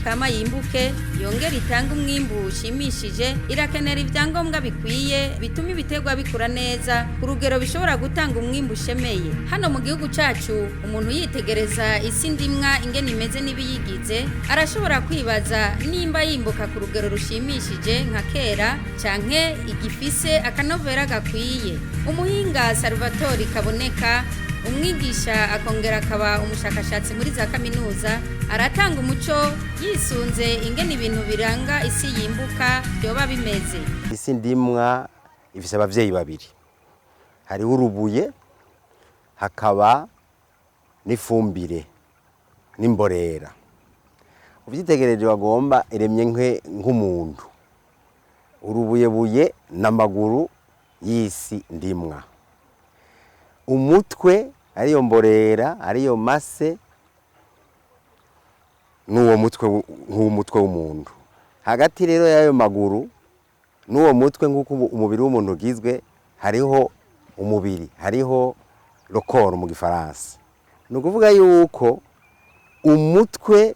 kama yimbuke yongere itange umwimbu ushimishije, irakenera ibyangombwa bikwiye bituma ibiterwa bikura neza ku rugero bishobora gutanga umwimbu ushemeye. Hano mu gihugu cacu, umuntu yitegereza isi ndimwa ingene imeze n'ibiyigize, arashobora kwibaza nimba yimbuka ku rugero rushimishije nka kera canke igifise akanovera gakwiye. Umuhinga Salvatore Kaboneka, umwigisha akongera akaba umushakashatsi muri za kaminuza, aratanga umuco yisunze ingene ibintu biranga isi yimbuka byoba bimeze. Isi ndimwa ifise abavyeyi babiri: hariho urubuye, hakaba n'ifumbire n'imborera. Uvyitegereje, bagomba iremye nk'umuntu. Urubuyebuye n'amaguru y'isi ndimwa, umutwe ariyo mborera, ariyo mase, n'uwo mutwe nk'umutwe w'umuntu. Hagati rero y'ayo maguru n'uwo mutwe, nk'uko umubiri w'umuntu ugizwe, hariho umubiri, hariho le corps mu gifaransa. Ni ukuvuga yuko umutwe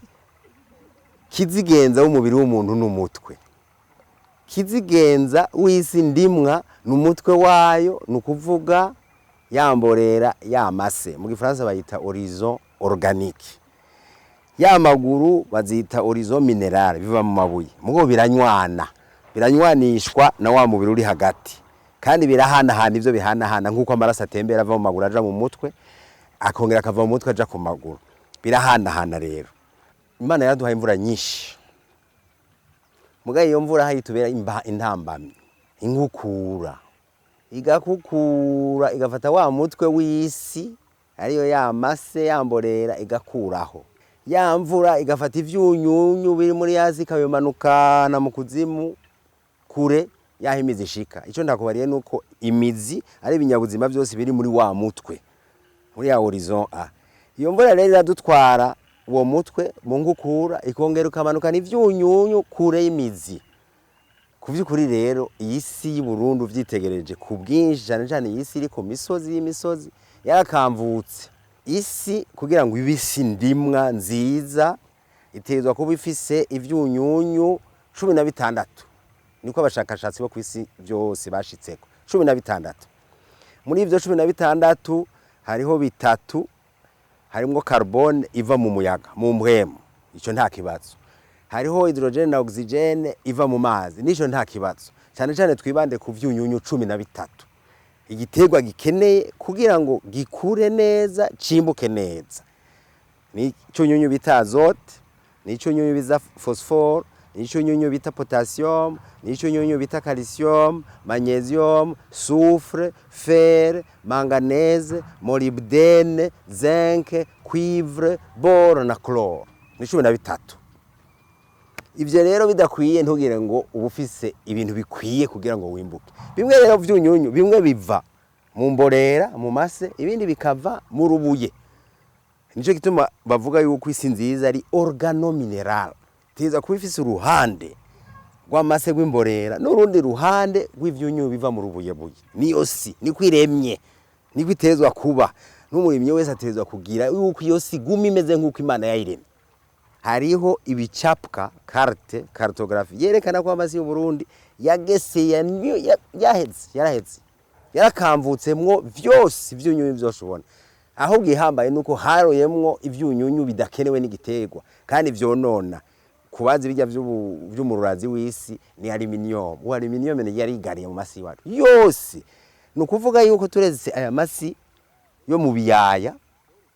kizigenza w'umubiri w'umuntu n'umutwe kizigenza w'isi ndimwa ni umutwe wayo, ni ukuvuga yamborera, yamase, mu gifaransa bayita horizon organique. Ya maguru bazita horizon minéral, biva mu mabuye, mugo biranywana, biranywanishwa na wa mubiri uri hagati, kandi birahanahana ivyo bihanahana, nk'uko amaraso atembera ava mu maguru aja mu mutwe, akongera akava mu mutwe aja ku maguru. Birahanahana. Rero Imana yaraduhaye imvura nyinshi, muga iyo mvura hayitubera intambamyi, inkukura igakukura, igafata wa mutwe w'isi, ariyo ya mase, yamborera, igakuraho ya mvura, igafata ivyunyunyu biri muri yasi, ikabimanukana mu kuzimu kure yaho imizi ishika. Ico ndakubariye nuko imizi ari ibinyabuzima byose biri muri wa mutwe, muri ya horizon A. Iyo mvura rero iradutwara uwo mutwe mu nkukura, ikongera ikamanukana ivyunyunyu kure y'imizi. Ku vy'ukuri rero, iyi si y'u Burundi, uvyitegereje ku bwinshi, cyane cyane iyi si iri ku misozi y'imisozi, yarakamvutse. Isi kugira ngo ibe isi ndimwa nziza itegerezwa kuba ifise ivyunyunyu 16. Niko abashakashatsi bo ku isi byose bashitseko, 16. Muri ivyo 16 hariho bitatu: harimwo carbone iva mu muyaga, mu mpwemu, ico nta kibazo; hariho hydrogène na oxygène iva mu mazi, nico nta kibazo. Cyane cyane twibande ku vyunyunyu 13 igiterwa gikeneye kugira ngo gikure neza, cimbuke neza. Ni icyunyunyu bita azote, ni icyunyunyu bita phosphore, ni icyunyunyu bita potassium, ni icyunyunyu bita calcium, magnésium, soufre, fer, manganèse, molybdène, zinc, cuivre, bore na chlore. Ni 13. Ivyo rero bidakwiye, ntugire ngo uba ufise ibintu bikwiye kugira ngo wimbuke. Bimwe rero vyunyunyu, bimwe biva mu mborera, mu mase, ibindi bikava mu rubuye. Nico gituma bavuga yuko isi nziza ari organominéral, tiza kuba ifise uruhande rw'amase, rw'imborera, n'urundi ruhande rw'ivyunyu biva mu rubuyebuye. Niyo si niko iremye, niko itezwa kuba. N'umurimyi wese atezwa kugira yuko iyo si guma imeze nk'uko Imana yayiremye. Hariho ibicapwa, carte, cartographie yerekana ko amasi y'u Burundi yageseye, yaheze, yaraheze, yarakamvutsemwo vyose ivyunyunyu vyose ubona. Ahubwo ihambaye nuko haroyemwo ivyunyunyu bidakenewe n'igiterwa kandi vyonona. Kubazi bijya vy'umururazi w'isi ni aluminium. Uwo aluminium ni yari igariye mu masi iwacu yose. Ni ukuvuga yuko turetse aya masi yo mu biyaya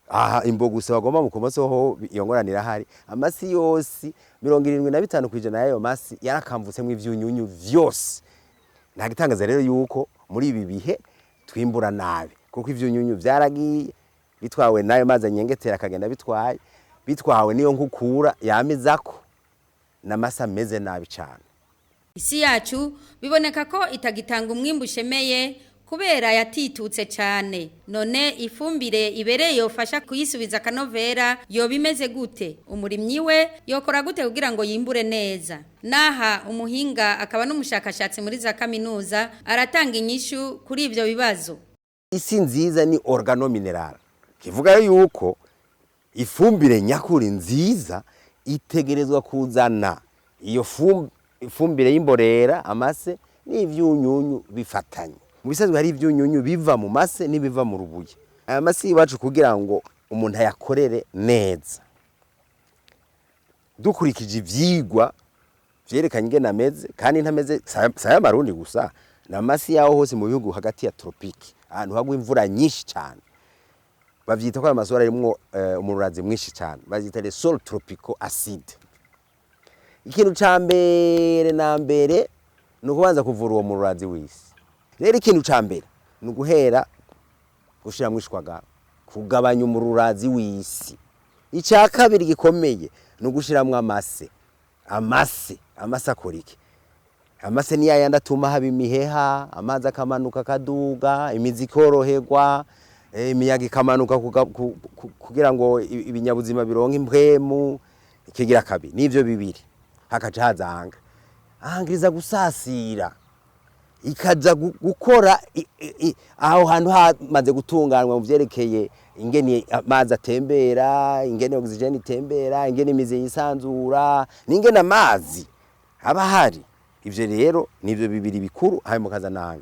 aha imbo gusa bagomba mu kumoso ho, iyo ngorane irahari. Amasi yose, 75% y'ayo masi yarakamvutsemwo ivyunyunyu vyose. Nta gitangaza rero yuko muri ibi bihe twimbura nabi, kuko ivyunyunyu vyaragiye bitwawe n'ayo mazi anyengetera, akagenda bitwaye, bitwawe n'iyo nkukura yamizako, n'amasi ameze nabi cane. Isi yacu biboneka ko itagitanga umwimbu ushemeye kubera yatitutse cyane. None ifumbire ibereye yofasha kuyisubiza akanovera yoba imeze gute? Umurimyi we yokora gute kugira ngo yimbure neza? Naha umuhinga akaba n'umushakashatsi muri za kaminuza aratanga inyishu kuri ibyo bibazo. Isi nziza ni organominéral, kivuga yuko ifumbire nyakuri nziza. Itegerezwa kuzana iyo ifumbire y'imborera, amase n'ivyunyunyu bifatanye. Mu bisanzwe hari ivyunyunyu biva mu mase n'ibiva mu rubuye. Aya mase iwacu kugira ngo umuntu ayakorere neza, dukurikije ivyigwa vyerekanye ingene ameze, kandi ntameze saya Marundi gusa, n'amasi yaho hose mu bihugu hagati ya tropike, ahantu hagwa imvura nyinshi cyane, bavyita ko ayo masoro arimwo umururazi mwinshi cyane, bavyita les sols tropicaux acides. Ikintu ca mbere na mbere ni ukubanza kuvura uwo mururazi w'isi. Rero ikintu ca mbere ni uguhera gushiramwo ishwagara, kugabanya umururazi w'isi. Icya kabiri gikomeye ni ugushiramwo amase. Amase akora iki? Amase ni yayandi atuma haba imiheha, amazi akamanuka akaduga, imizi ikoroherwa, imiyaga ikamanuka kugira ngo ibinyabuzima bironke impwemu. Ikigira kabiri nivyo bibiri, hakaca haza anga angiriza gusasira, ikaza gukora aho hantu hamaze gutunganywa mu vyerekeye ingene amazi atembera, ingene oxygen itembera, ingene imizi yisanzura, n'ingene amazi aba ahari. Ivyo rero nivyo bibiri bikuru, hanyuma ukazana.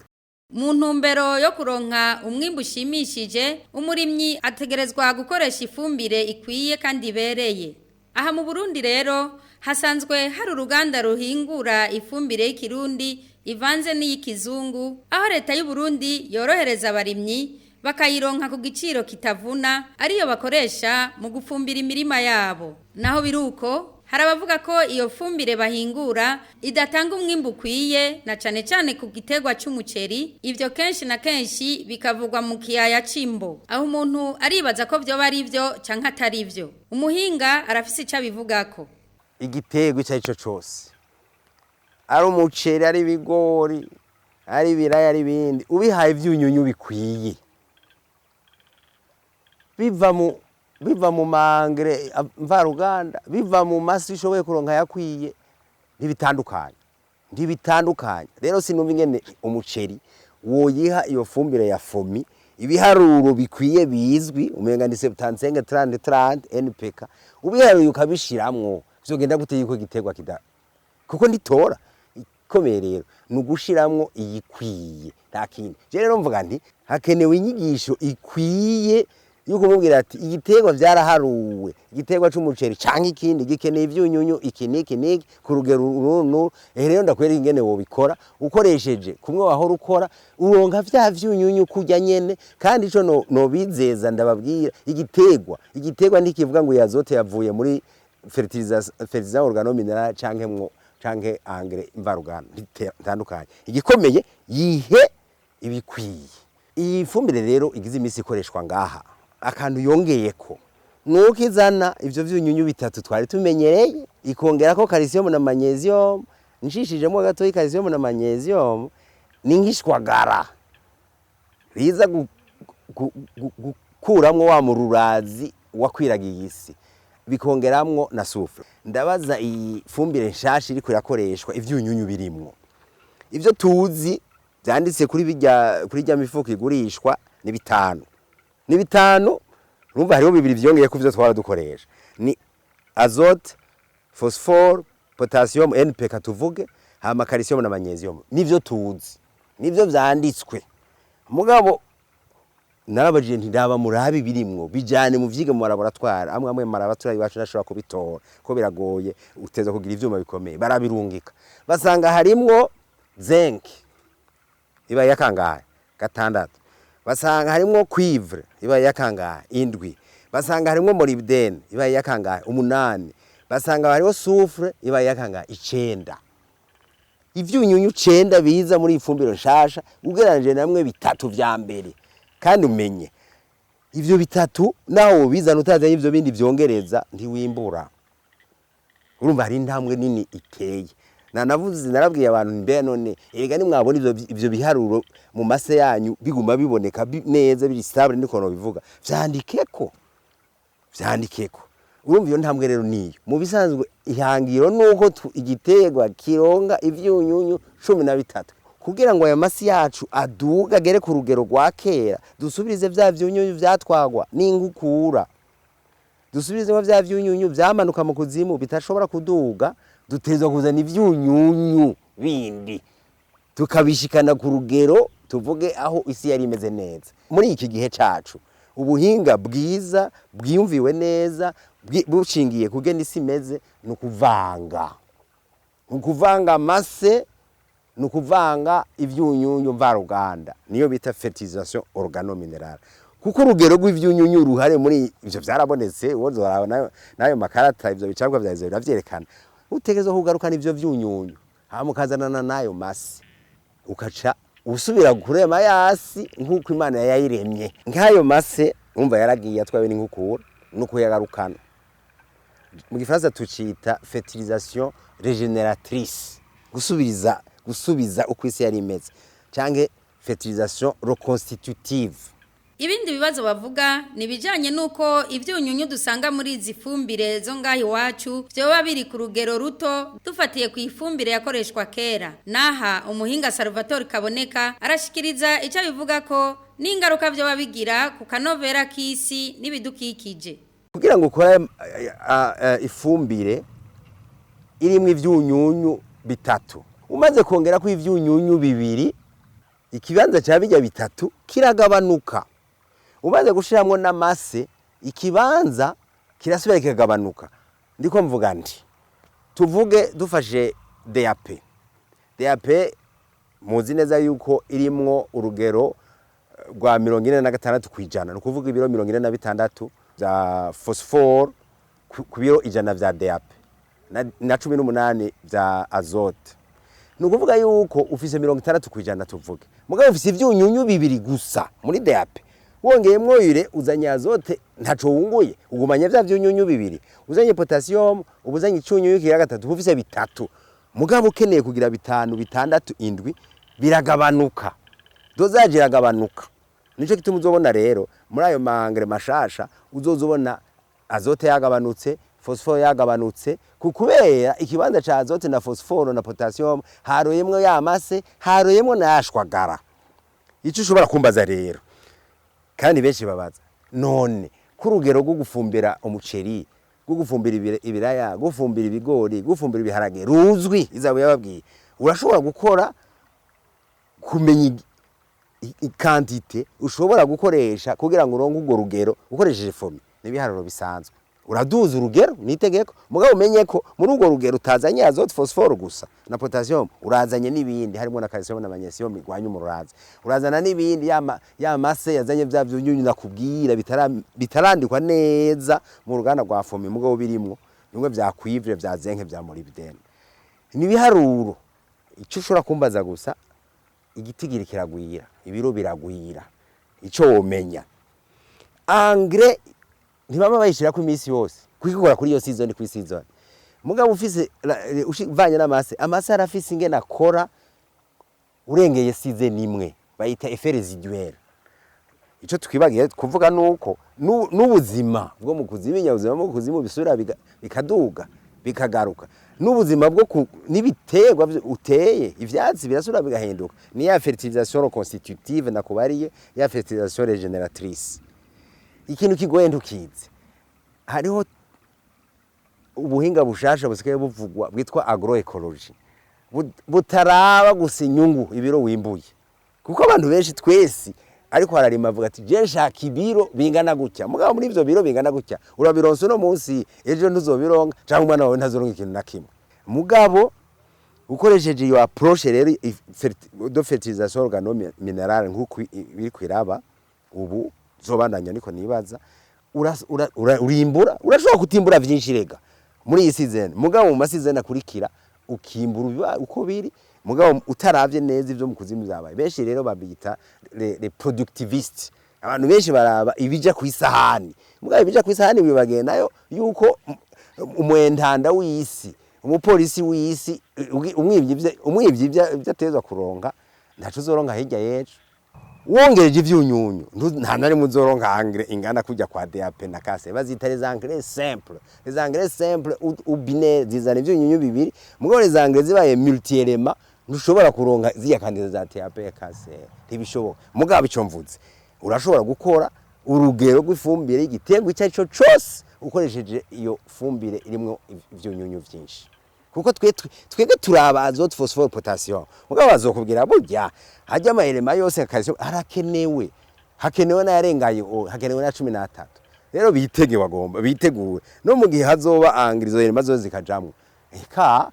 Mu ntumbero yo kuronka umwimbu ushimishije, umurimyi ategerezwa gukoresha ifumbire ikwiye kandi ibereye. Aha mu Burundi rero hasanzwe hari uruganda ruhingura ifumbire y'ikirundi ivanze n'iy'ikizungu, aho leta y'u Burundi yorohereza abarimyi bakayironka ku giciro kitavuna, ariyo bakoresha mu gufumbira imirima yabo. Naho biruko, hari abavuga ko iyo fumbire bahingura idatanga umwimbu ukwiye, na cane cane ku giterwa c'umuceri. Ivyo kenshi na kenshi bikavugwa mu kiyaya c'Imbo, aho umuntu aribaza ko vyoba ari vyo canke atari vyo. Umuhinga arafise ico abivugako. Igiterwa ico ari cyo cose, ari umuceri, ari ibigori, ari ibiraya, ari ibindi, ubihaye ivyunyunyu bikwiye biva mu mangre mvaruganda, biva mu masi ushoboye kuronka yakwiye, ntibitandukanye. Rero sinumva ingene umuceri woyiha iyo fumbire ya FOMI. Ibiharuro bikwiye bizwi, umenga ni 75 30 30 NPK, ubiharuye ukabishiramwo, vyogenda gute yuko igiterwa kida kuko nditora ikomeye? Rero ni ugushiramwo iyikwiye, nta kindi. Je rero mvuga nti hakenewe inyigisho ikwiye yo kumubwira ati igiterwa vyaraharuwe, igiterwa c'umuceri canke ikindi gikeneye ivyunyunyu iki n'iki n'iki ku rugero uru. Rero ndakwereka ingene wobikora ukoresheje kumwe wahora ukora, uronka vya vyunyunyu kurya nyene. Kandi ico nobizeza, ndababwira, igiterwa ntikivuga ngo azote yavuye muri fertilisant organominéral canke mwo canke engrais mvaruganda, ntitandukanye. Igikomeye, yihe ibikwiye. Iyi fumbire rero igize imisi ikoreshwa ngaha, akantu yongeyeko nuko izana ivyo vyunyunyu bitatu twari tumenyereye, ikongerako calcium na magnesium. Nshishijemo gatoyi, calcium na magnesium ni nk'ishwagara riza gukuramwo wa mururazi wakwiragiye isi, bikongeramwo na soufre. Ndabaza, iyi fumbire nshasha iriko irakoreshwa, ivyunyunyu birimwo, ivyo tuzi vyanditse kuri bijya, kuri rya mifuko igurishwa, ni bitanu, ni bitanu. Urumva hariho bibiri vyongeye ku vyo twara dukoresha, ni azote, phosphore, potassium, NPK tuvuge, hama calcium na magnesium. Nivyo tuzi, nivyo vyanditswe. Mugabo narabajije nti ndaba murabi birimwo, bijane mu vyige mu laboratoire amwe amwe mu laboratoire iwacu ntashobora kubitora ko biragoye, uteza kugira ivyuma bikomeye. Barabirungika, basanga harimwo zinc, iba yakangahe? Gatandatu. Basanga harimwo cuivre, iba yakangahe? Indwi. Basanga harimwo molybdène, iba yakangahe? Umunani. Basanga hariho soufre, iba yakangahe? Icenda. Ivyunyunyu cenda biza muri ifumbiro nshasha, ugereranije namwe bitatu vya mbere. Kandi umenye ivyo bitatu naho wobizana utazanye ivyo bindi vyongereza, ntiwimbura. Urumva hari intambwe nini iteye. Nanavuze, narabwiye abantu, mbe none erega nimwabona ivyo biharuro mu mase yanyu biguma biboneka neza, biri stable, niko no bivuga, vyandikeko, vyandikeko. Urumva iyo ntambwe rero niyo. Mu bisanzwe ihangiro nuko igiterwa kironga ivyunyunyu 13 kugira ngo aya masi yacu aduga agere ku rugero rwa kera, dusubirize vya vyunyunyu vyatwagwa n'ingukura. Dusubizemo vya vyunyunyu vyamanuka mu kuzimu bitashobora kuduga, dutegerezwa kuzana ivyunyunyu bindi tukabishikana ku rugero tuvuge aho isi yari imeze neza. Muri iki gihe cacu ubuhinga bwiza bwiyumviwe neza bushingiye kugena isi imeze ni ukuvanga, ni ukuvanga amase, ni ukuvanga ivyunyunyu mvaruganda, niyo bita fertilisation organominerale. Kuko urugero rw'ivyunyunyu ruhare muri ivyo vyarabonetse, uwozoraba n'ayo makarata, ivyo bicabwa vya ivyo biravyerekana. Utegerezwa kugarukana ivyo vyunyunyu hama ukazanana n'ayo mase, ukaca usubira kurema yasi nk'uko Imana yayiremye. Nk'ayo mase umva yaragiye atwawe n'inkukura, no kuyagarukana. Mu gifaransa tucita fertilisation régénératrice, gusubiza uko isi yari imeze, canke fertilisation reconstitutive. Ibindi bibazo bavuga ni ibijanye n'uko ivyunyunyu dusanga muri izi fumbire zo ngaho iwacu vyoba biri ku rugero ruto dufatiye ku ifumbire yakoreshwa kera. Naha umuhinga Salvatore Kaboneka arashikiriza ico abivuga ko n'ingaruka vyoba bigira ku kanovera k'isi n'ibidukikije. Kugira ngo ukore ifumbire irimwo ivyunyunyu bitatu, umaze kongerako ivyunyunyu bibiri, ikibanza ca birya bitatu kiragabanuka. Umaze gushiramwo n'amase, ikibanza kirasubira kikagabanuka. Ndiko mvuga nti tuvuge dufashe DAP. DAP muzi neza yuko irimwo urugero rwa 46 kwijana, ni ukuvuga ibiro 46 vya phosphore ku biro 100 vya DAP na 18 vya azote. Ni ukuvuga yuko ufise 60 kwijana tuvuge, mugabo ufise ivyunyunyu bibiri gusa muri DAP, wongeyemwo urée uzanye azote ntaco wunguye, ugumanye vya vyunyunyu bibiri. Uzanye potassium ubuzanye icunyunyu kigira gatatu, ufise bitatu, mugabo ukeneye kugira bitanu, bitandatu, indwi, biragabanuka, dosage iragabanuka. Nico gituma uzobona rero muri ayo ma engrais mashasha uzozobona azote yagabanutse, phosphore yagabanutse, kubera ikibanza ca azote na phosphore na potassium haroyemwo ya mase, haroyemwo na yashwagara. Ico ushobora kumbaza rero, kandi benshi babaza, none ko urugero rwo gufumbira umuceri, rwo gufumbira ibiraya, gufumbira ibigori, gufumbira ibiharage ruzwi, izabo yababwiye, urashobora gukora kumenya i quantité ushobora gukoresha kugira ngo uronke urwo rugero ukoresheje FOMI? N'ibiharuro bisanzwe, uraduza urugero nitegeko, mugabo umenye ko muri urwo rugero utazanye azote, phosphore gusa na potassium, urazanye n'ibindi harimo na calcium na magnesium igwanya umuraza, urazana n'ibindi ya mase yazanye vya vyunyunyu nakubwira bitarandikwa neza mu ruganda rwa FOMI, mugabo birimwo bimwe vya cuivre, vya zinc, vya molybdène. Nibiharuro. Ico ushobora kumbaza gusa, igitigiri kiragwira, ibiro biragwira. Ico womenya, engrais ntibama bayishirako iminsi yose kuyikora kuri iyo season, kuri season. Mugabo ufise uvanye n'amase, amase arafise ingene akora urengeye season imwe, bayita effet résiduel. Ico twibagiye kuvuga nuko n'ubuzima bwo mu kuzimu, ibinyabuzima bwo mu kuzimu bisubira bikaduga bikagaruka, n'ubuzima bwo n'ibiterwa uteye, ivyatsi birasubira bigahinduka. Ni ya fertilisation reconstitutive nakubariye, ya fertilisation régénératrice. Ikintu kigoye ntukizi, hariho ubuhinga bushasha busigaye buvugwa bwitwa agroecology, butaraba gusa inyungu, ibiro wimbuye, kuko abantu benshi twese ariko hararima avuga ati je nshaka ibiro bingana gutya. Mugabo muri ivyo biro bingana gutya urabironsa uno munsi, ejo ntuzobironka, canke umwana wawe ntazoronka ikintu na kimwe. Mugabo ukoresheje iyo approche rero de fertilisation organo-minérale nk'uko biri kwiraba ubu zobandanya, niko nibaza, urimbura. Urashobora kutimbura vyinshi rega muri iyi season, mugabo mu ma season akurikira ukimbura uko biri, mugabo utaravye neza ivyo mu kuzimu vyabaye. Benshi rero babita les productivistes. Abantu benshi baraba ibija kw'isahani, mugabo ibija kw'isahani wibagendayo yuko umwentanda w'isi, umupolisi w'isi, umwivyi ivyo atezwa kuronka, ntaco uzoronka hirya y'ejo. Wongereje ivyunyunyu, nta na rimwe uzoronka engrais ingana kujya kwa DAP na KC. Bazita les engrais simples. Les engrais simples ou binaires zizana ivyunyunyu bibiri, mugabo les engrais zibaye multi-éléments ntushobora kuronka ziriya quantité za DAP ya KC, ntibishoboka. Mugabo ico mvuze, urashobora gukora urugero rw'ifumbire y'igiterwa icyo ari cyo cose. ukoresheje iyo fumbire irimwo ivyunyunyu vyinshi, kuko twe twebwe turaba azote, phosphore, potassium. Mugabo bazokubwira burya hajya ama éléments yose, calcium harakenewe, hakenewe n'ayarengaye, hakenewe na 13. Rero bitege, bagomba bitegure no mu gihe hazoba engrais, izo éléments zose zikajamwo, eka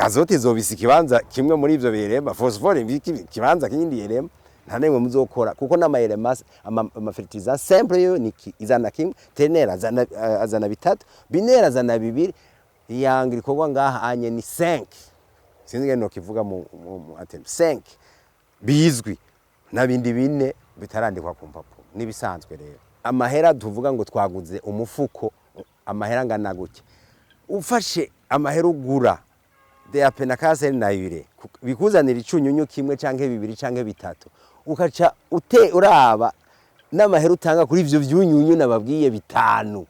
azote izobisa ikibanza kimwe muri ivyo birema, phosphore ikibanza kindi élément, nta nemwe muzokora, kuko n'ama éléments, ama fertilisant simple yo ni izana kimwe, ternaire azana bitatu, binaire azana bibiri, iyanga ikorwa ngaha anye ni 5, sinzi ngene nokivuga mu atem 5 bizwi n'abindi bine bitarandikwa ku mpapuro nibisanzwe. Rero amahera tuvuga ngo twaguze umufuko amahera angana gutya, ufashe amahera ugura DAP na KCL na urée bikuzanira icunyunyu kimwe canke bibiri canke bitatu, ukaca ute uraba n'amahera utanga kuri ivyo vyunyunyu nababwiye bitanu.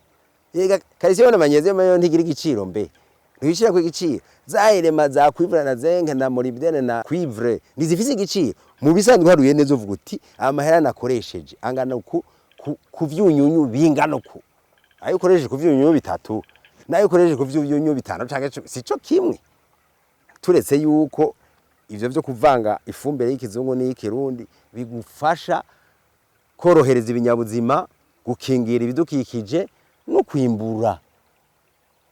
Yega calcium na magnésium yo ntigira igiciro, mbe ntibishira ku igiciro? Za éléments za cuivre na zinc na molybdène na cuivre ntizifise igiciro. Mu bisanzwe haruye neza, uvuga uti amahera nakoresheje angana ku vyunyunyu bingana uku. Ayo ukoresheje ku vyunyunyu bitatu nayo ukoresheje ku vyunyunyu bitanu canke 10 sico kimwe. Turetse yuko ivyo vyo kuvanga ifumbire y'ikizungu n'iy'ikirundi bigufasha korohereza ibinyabuzima, gukingira ibidukikije no kwimbura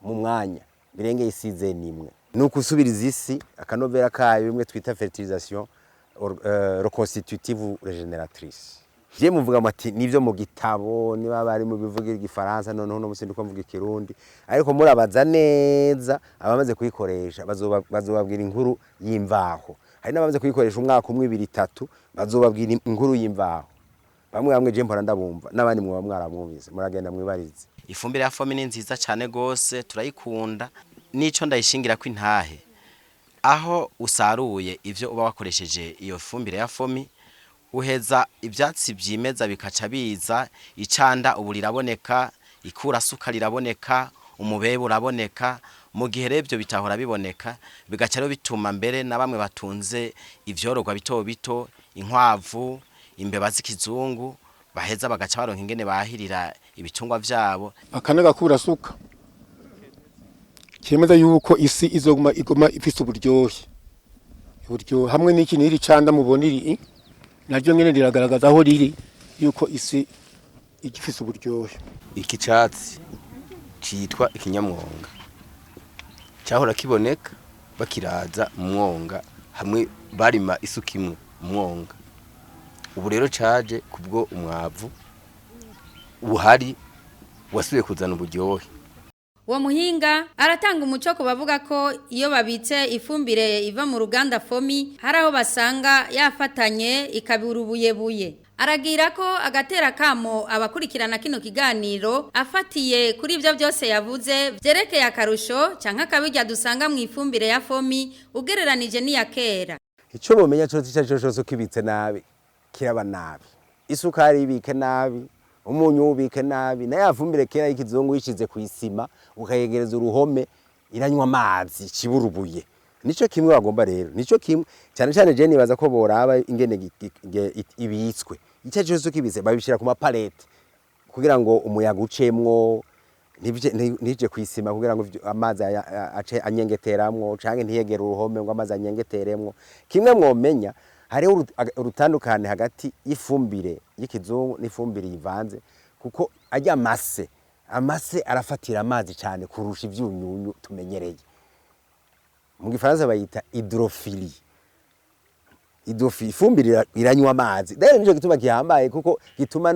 mu mwanya birengeye isize nimwe, ni ukusubiriza isi akanovera kayo, bimwe twita fertilisation reconstitutive régénératrice. Je muvuga muti nivyo mu gitabo, niba bari mu bivuga igifaransa, noneho no musi ndiko mvuga ikirundi, ariko murabaza neza abamaze kuyikoresha bazobabwira inkuru y'imvaho. Hari n'abamaze kuyikoresha umwaka umwe, ibiri, itatu, bazobabwira inkuru y'imvaho. Bamwe bamwe je mpora ndabumva, n'abandi mwoba mwaramwumvise, muragenda mwibarize. Ifumbire ya FOMI ni nziza cyane gose, turayikunda. Nico ndayishingira ko intahe, aho usaruye ivyo uba wakoresheje iyo fumbire ya FOMI, uheza ivyatsi vyimeza bikaca biza, icanda ubu riraboneka, ikurasuka riraboneka, umubebe uraboneka. Mu gihe rero ivyo bitahora biboneka, bigaca rero bituma mbere na bamwe batunze ivyororwa bito bito, inkwavu, imbeba z'ikizungu, baheza bagaca baronka ingene bahirira ibitungwa vyabo. Aka ni agakurasuka cyemeza yuko isi izoguma iguma ifise uburyohe hamwe n'iki n'iri canda mubona iri naryo nyene riragaragaza aho riri yuko isi igifise uburyohe. Iki catsi citwa ikinyamwonga cyahora kiboneka bakiraza mu mwonga hamwe barima isuka imwe mu mwonga. Ubu rero caje kubwo umwavu uhari wasubiye kuzana uburyohe. Uwo muhinga aratanga umuco ku bavuga ko iyo babitse ifumbire iva mu ruganda FOMI hari aho basanga yafatanye ikabura ubuyebuye. Aragira ko agatera kamo abakurikirana kino kiganiro, afatiye kuri ibyo byose yavuze byerekeye akarusho canke akabirya dusanga mu ifumbire ya FOMI ugereranije n'iya kera. Icyo bomenya cyose, icyo ari cyo cyose ukibitse nabi kiraba nabi. Isukari ibike nabi, umunyu ubike nabi, na ya fumbire kera y'ikizungu yishize ku isima ukayegereza uruhome iranywa amazi kiburubuye. Nico kimwe bagomba rero, nico kimwe cyane cyane. Je nibaza ko boraba ingene ibitswe. Icyo ari cyo cyose ukibitse babishira ku ma palettes kugira ngo umuyaga ucemwo, ntije kwisima, kugira ngo amazi ace anyengeteramwo canke ntiyegere uruhome ngo amazi anyengeteremwo. Kimwe mwomenya, hariho urutandukane hagati y'ifumbire y'ikizungu n'ifumbire yivanze, kuko ajya amase arafatira amazi cyane kurusha ivyunyunyu tumenyereye. Mu gifaransa bayita hydrophilie. Ifumbire iranywa amazi rero, nico gituma gihambaye, kuko gituma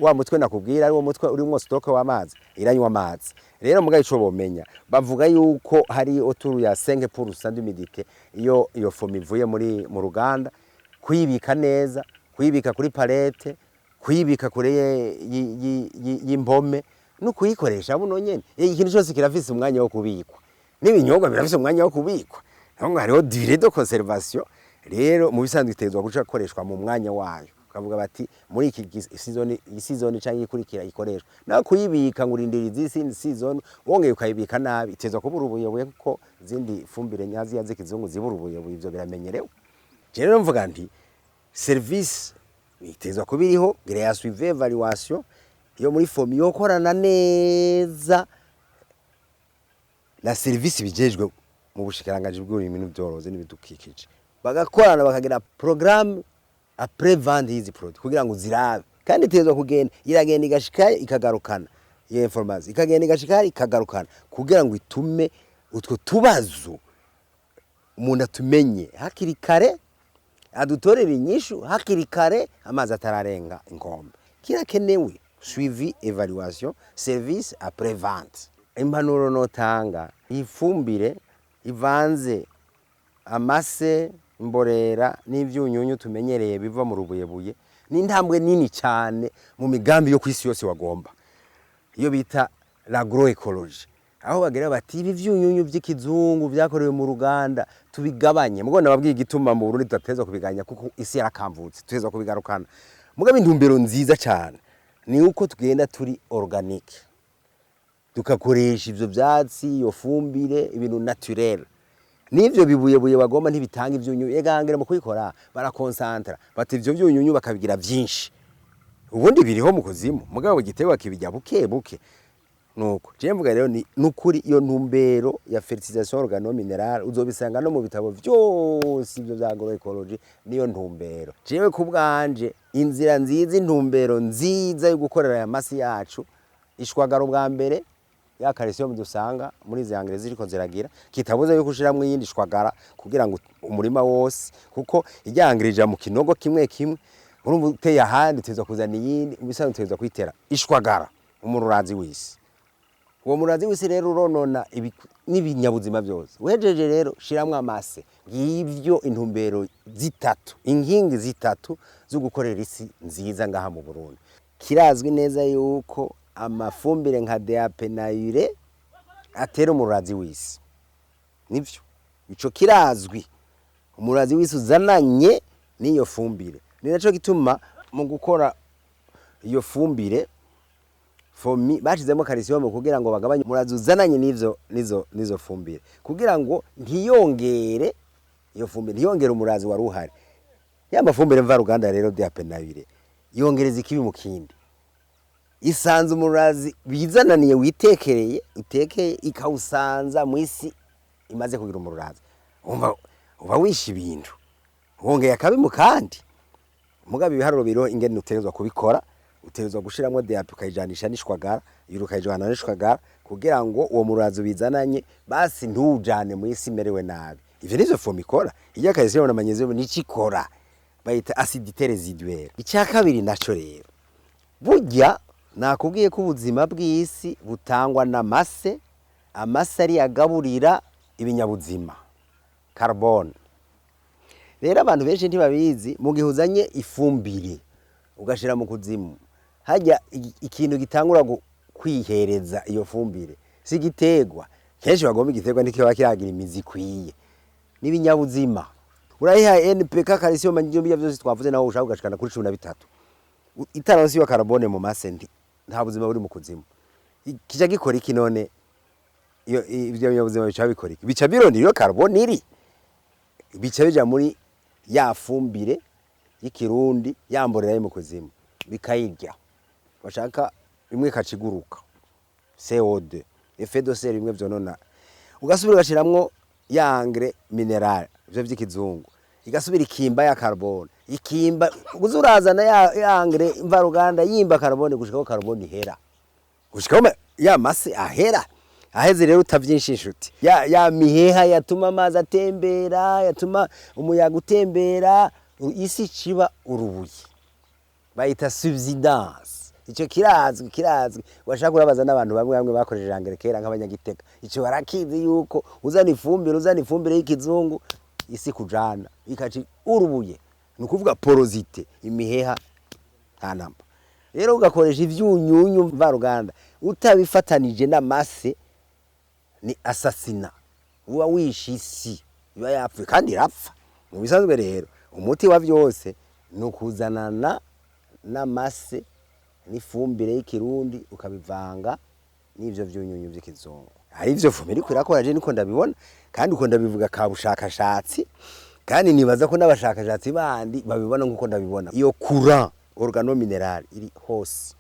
wa mutwe nakubwira ari wo mutwe urimwo stock w'amazi, iranywa amazi. Rero mugaye ico bomenya, bavuga yuko hari autour ya 5% d'humidité iyo iyo FOMI ivuye muri mu ruganda. Kuyibika neza, kuyibika kuri palette, kuyibika kure y'impome no kuyikoresha buno nyene. Ikintu cyose kirafise umwanya wo kubikwa, n'ibinyobwa birafise umwanya wo kubikwa. Naho hariho durée de conservation. Rero mu bisanzwe itezwa guca gukoreshwa mu mwanya wayo, ukavuga bati muri iki season, iyi season canke ikurikira ikoreshwa. Naho kuyibika ngo urindira izindi season, wongeye ukayibika nabi, itezwa kubura ubuyebuye, kuko izindi fumbire nyazi z'ikizungu zibura ubuyebuye, ivyo biramenyerewe. Je rero mvuga nti service itezwa kuba iriho, gré suivi évaluation. Yo muri FOMI yokorana neza na serivisi bijejwe mu bushikiranganji bw'uburimyi n'ubworozi n'ibidukikije, bagakorana bakagira programme après vente y'izi produit kugira ngo zirabe. Kandi itezwa kugenda, iragenda igashika ikagarukana iyo information, ikagenda igashika ikagarukana, kugira ngo itume utwo tubazo umuntu atumenye hakiri kare, adutorere inyishu hakiri kare amazi atararenga inkombe. Kirakenewe suivi, évaluation, service après vente. Impanuro notanga, ifumbire ivanze amase, imborera n'ivyunyunyu tumenyereye biva mu rubuyebuye ni intambwe nini cyane mu migambi yo kwisi yose wagomba, iyo bita l'agroécologie, aho bagira bati ibi vyunyunyu vy'ikizungu vyakorewe mu ruganda tubigabanye. Mugo nababwiye igituma mu Burundi tudatezwa kubiganya, kuko isi yarakamvutse, tutezwa kubigarukana. Mugabo intumbero nziza cyane ni uko tugenda turi organique, tugakoresha ivyo vyatsi, iyo fumbire, ibintu naturel. N'ivyo bibuyebuye bagomba ntibitanga ivyunyunyu. Egangere mu kubikora barakonsantra bati ivyo vyunyunyu bakabigira vyinshi, ubundi biriho mu kuzimu, mugabo igiterwa kibijya buke buke. Nuko je mvuga rero ni nukuri iyo ntumbero ya fertilisation organo-minérale uzobisanga no mu bitabo vyose ivyo vya agroécologie, niyo ntumbero. Jewe ku bwanje, inzira nziza, intumbero nziza yo gukorera aya masi yacu, ishwagara ubwa mbere, ya calcium dusanga muri izi engrais ziriko ziragira, kitabuza yuko ushiramwo iyindi shwagara kugira ngo umurima wose, kuko irya engrais ija mu kinogo kimwe kimwe. Urumva uteye ahandi uteza kuzana iyindi, mu bisanzwe uteza kuyitera ishwagara, umururazi w'isi. Uwo murazi w'isi rero uronona n'ibinyabuzima byose. Uhejeje rero shiramwo amase. Ngivyo intumbero zitatu, inkingi zitatu zo gukorera isi nziza ngaha mu Burundi. Kirazwi neza yuko amafumbire nka DAP na urée atera umurazi w'isi, nivyo, ico kirazwi. Umurazi w'isi uzananye n'iyo fumbire. Ni naco gituma mu gukora iyo fumbire FOMI bashizemo calcium kugira ngo bagabanye umurazi uzananye n'ivyo nizo fumbire, kugira ngo ntiyongere iyo fumbire, ntiyongere umurazi wari uhari. Ya mafumbire mvaruganda rero DAP na urée yongereza ikibi mu kindi, isanze umurazi bizananiye witekereye utekeye, ikawusanza mu isi imaze kugira umurazi. Umva uba wishe ibintu, wongeye akabi mu kandi. Mugabe ibiharuro biriho ingene utegerezwa kubikora. Utegerezwa gushiramwo DAP ukayijanisha n'ishwagara, urée ukayijana n'ishwagara, kugira ngo uwo murazi ubizananye basi ntuwujane mu isi imerewe nabi. Ivyo nivyo FOMI ikora. Irya calcium na magnésium nico ikora, bayita acidité résiduelle. Icya kabiri naco rero, burya nakubwiye ko ubuzima bw'isi butangwa n'amase, amase ariyo agaburira ibinyabuzima carbone. Rero abantu benshi ntibabizi, mu gihe uzanye ifumbire ugashira mu kuzimu, hajya ikintu gitangura kwihereza iyo fumbire si igiterwa. Kenshi bagomba igiterwa ntikiba kiragira imizi ikwiye, n'ibinyabuzima. Urayiha NPK, calcium, magnésium, byose twavuze, naho ushaka ugashikana kuri 13, itaronse iyo carbone mu mase nta buzima buri mu kuzimu. Kija gikora iki none? Iyo ivyo binyabuzima bica bikora iki? Bica birondera iyo carbone iri, bica bija muri ya fumbire y'ikirundi, yamborera yo mu kuzimu, bikayirya. Bashaka imwe ikaciguruka CO2, effet de serre, bimwe vyonona. Ugasubira ugashiramwo ya engrais minéral, ivyo vy'ikizungu, igasubira ikimba ya carbone, ikimba. Uza urazana ya engrais mvaruganda yimba carbone gushikaho carbone ihera, gushikaho ya mase ahera. Aheze rero utavyinshi inshuti, ya miheha yatuma amazi atembera, yatuma umuyaga utembera, isi ciba urubuye, bayita subsidence. Ico kirazwi, kirazwi. Washaka urabaza n'abantu bamwe bamwe bakoresheje engrais kera nk'abanyagitega, ico barakizi yuko uzana ifumbire y'ikizungu isi kujana ikaci urubuye, ni ukuvuga porosité, imiheha nta namba. Rero ugakoresha ivyunyunyu mvaruganda utabifatanije n'amase, ni assassinat, uba wishe isi, iba yapfuye kandi irapfa mu bisanzwe. Rero umuti wa vyose ni ukuzanana n'amase n'ifumbire y'ikirundi, ukabivanga n'ivyo vyunyunyu vy'ikizungu. Hari ivyo FOMI iriko irakora, je niko ndabibona kandi uko ndabivuga ka bushakashatsi, kandi nibaza ko n'abashakashatsi bandi babibona nkuko ndabibona. Iyo courant organo-minéral iri hose.